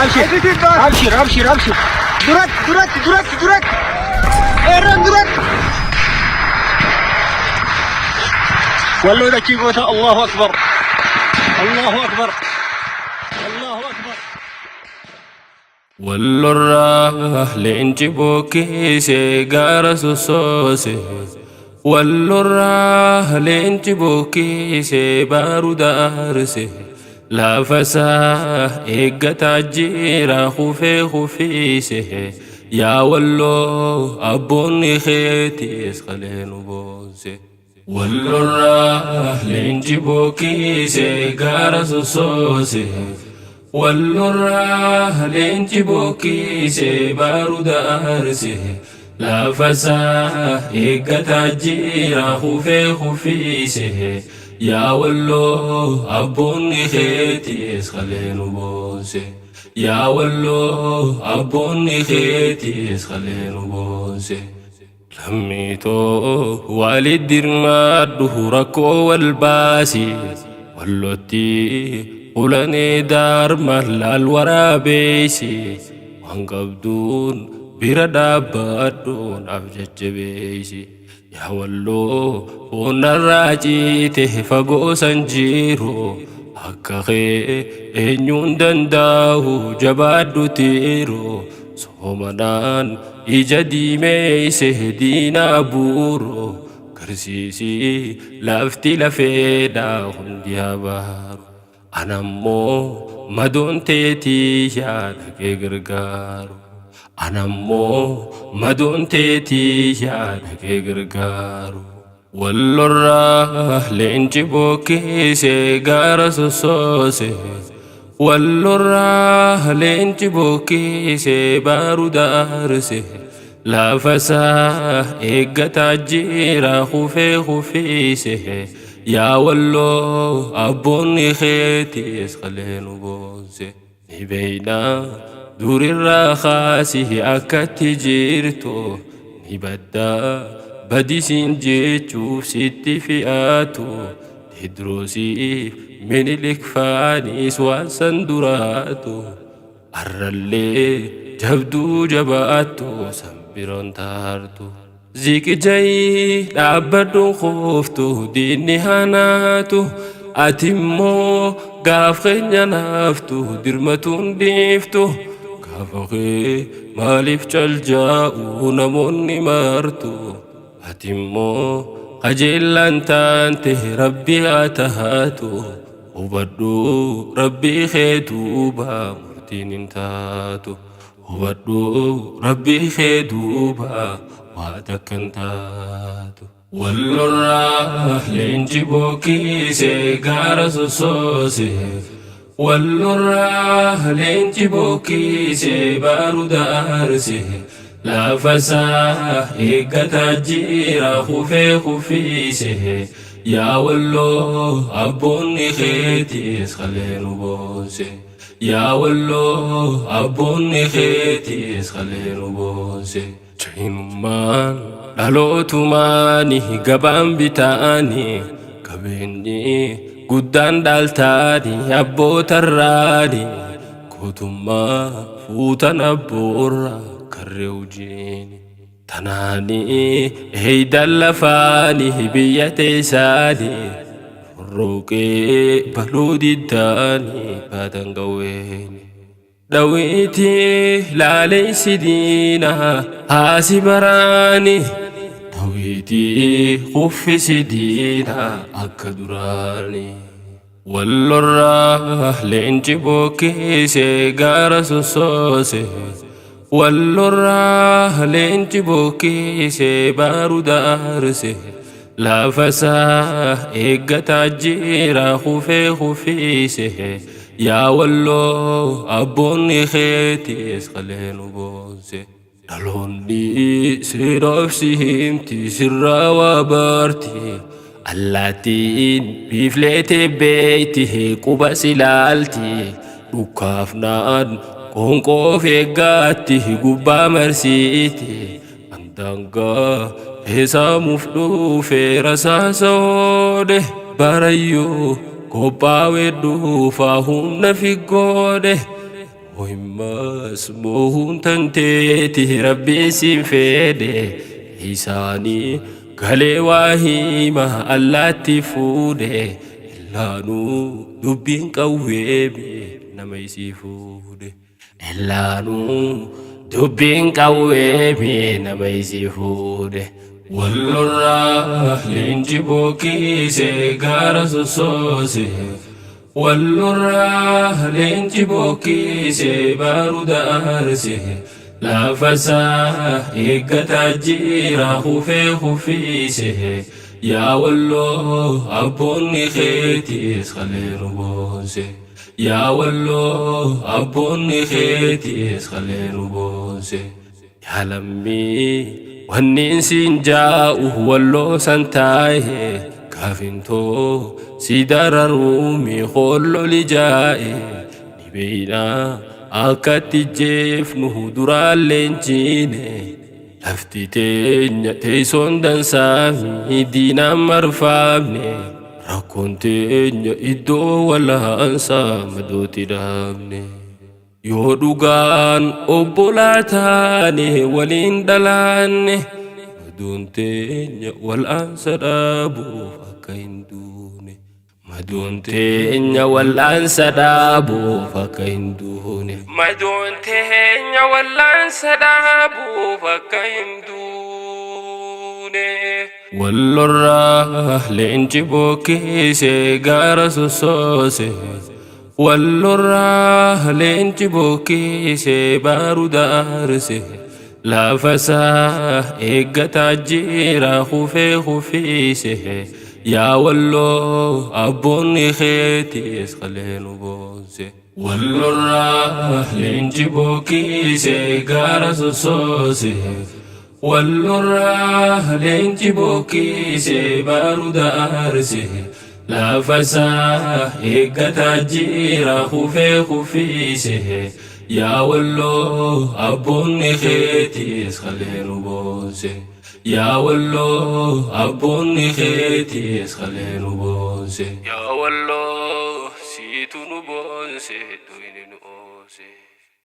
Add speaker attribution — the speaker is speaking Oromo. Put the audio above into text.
Speaker 1: Abshir. Abshir, abshir, abshir. Duratti, duratti, duratti, duratti. Eerroon duratti. Walloo dachii goota. Allahu Akbar. Allahu Akbar. Allahu Akbar.
Speaker 2: Wallorraa leenci bokkeesse gaara sossoose. Wallorraa leenci bokkeesse baaruda aarse. Lafasaa eeggataa jira kufee kufiise. Yaa Walloo, abboonni keetis kalee nu boonse. Wallorraa leenci bokkeesse gaara sossoose. Wallorraa leenci bokkeesse baaruda aarse. Lafasaa eeggataa jira kufee kufiise. Yaa Walloo, abboonni keetis kalee nu boonse. Yaa Walloo, abboonni keetis kalee nu boonse. Lammiitoo, walit dirmaadhu, rakkoo wal baasi. Wallotti ulanee daarma laal waraabeessi. Waan qabduun bira dhaabbadhu, naaf jajjabeessi. Yaa Walloo, foonnarraa ciite fagoo san jiru. Akka kee eenyuun danda'u, jabaadhu tiiru. Soomanaan ija diimeeyse diinaa buuru. Garsiisii lafti lafeedha hundi habaaru. Anammoo madoon teetii yaada kee gargaaru. Anammoo madoon teetii yaada kee gargaaru. Wallorraa leenci bokkeesse gaara sossoose. Wallorraa leenci bokkeesse baaruda aarse. Lafasaa eeggataa jira kufee kufiise. Yaa Walloo, abboonni keetis kalee nu boonse. Ni beeynaa durirraa kaasii akkatti jirtu, ni baddaa badisiin jechuuf sitti fi'aatu. Teediroosiif Minilik faanis waan san duraatu. Arrallee jabduu jabaattu san biroon taartu. Ziqijayii dhaabbadhuun kuuftu diinni hanaatu. Ati immoo gaaf keenya naaftu dirmatuun dhiiftu. Gaafa kee maaliif caljaa'u namoonni martu? Ati immoo qajeellaan taante Rabbi haa taatu. Hubadhu, Rabbii kee duuba murtiin hin taatu. Hubadhu, Rabbii kee duuba waa takka hin taatu. Wallorraa leenci bokkeesse gaara sossoose. Wallorraa leenci bokkeesse baaruda aarse. Lafasaa eeggataa jira kufee kufiise. Yaa Walloo, abboonni keetis kalee nu boonse. Yaa Walloo, abboonni keetis kalee nu boonse. Jaynummaan dhalootumaani gabaan bitaani, qabeenyi guddaan dhaaltaani abbootarraani, gootummaa fuutan abboorra karree hojiini. Tanaani eeydan lafaani biyya teessaani rooqee baluu diddaani baatan qawweeni. Dhawiiti laaleysi diina haasi baraani. Dhawiiti kuffisi diina akka duraani. Wallorraa leenci bokkeesse gaara sossoose. Wallorraa leenci bokkeesse baaruda aarse. Lafasaa eeggataa jira kufee kufiise. Yaa Walloo, abboonni keetis kalee nu boonse. Dhaloonni seeraaf si himti, sirraa waa baarti. Allaattiin biifleetee beeyti, quba si laalti. Dhukkaafnaan qoonqoof eeggaatti gubbaa marsiiti. Andaangaa keessaamuuf dhuufee rasaasa oodhe. Barayyuu qophaawee dhuufaa humna figgoodhe. Muhimmas moohuun tanteeti rabbiin siin fedhe isaanii galee waa hima allaatti fuudhe illaanuu dubbiin qawweemi nama isii fuudhe illaanuu dubbiin qawweemi nama isii fuudhe. Wallorraa leenci bookiise gaara sossoose. Wallorraa leenci bookiise baaruda aarse. Lafasaa eeggataa jira kufee kufiise. Yaa walloo abboonni keetiis kalee nu boonse. Yaa walloo abboonni keetiis kalee nu boonse. Yaa lammii wanni siin jaa'u walloo san taa'e gaafintoo si dararuumi holloli jaa'e ni beeynaa akkatti jeefnu duraan leenjiine lafti teenya teessoon dansaami diinaan marfaamne rakkoon teenya iddoo wal'aansaa madooti dhaabne. Yoo dhugaan obbolaa taane waliin dhalaanne madoon teenya wal'aansa dhaabuuf akka hin duune. Madoon teenya wal'aansa dhaabuuf akka hin duune. Madoon teenya wal'aansa dhaabuuf akka hin duune. Wallorraa leenci bokkeesse gaara sossoose. Wallorraa leenci bokkeesse baaruda aarse. Lafasaa eeggataa jira kufee kufiise. Yaa walloo abboonni keetiis kalee nu boonse. Wallorraa leenci bokkeesse gaara sossoose. Wallorraa leenci bokkeesse baaruda aarse. Lafasaa eeggataa jira kufee kufiise. Yaa walloo abboonni keetiis kalee nu boonse. Yaa walloo abboonni keetiis kalee nu boonse. Yaa walloo siitu nu boonse duyni nu oose.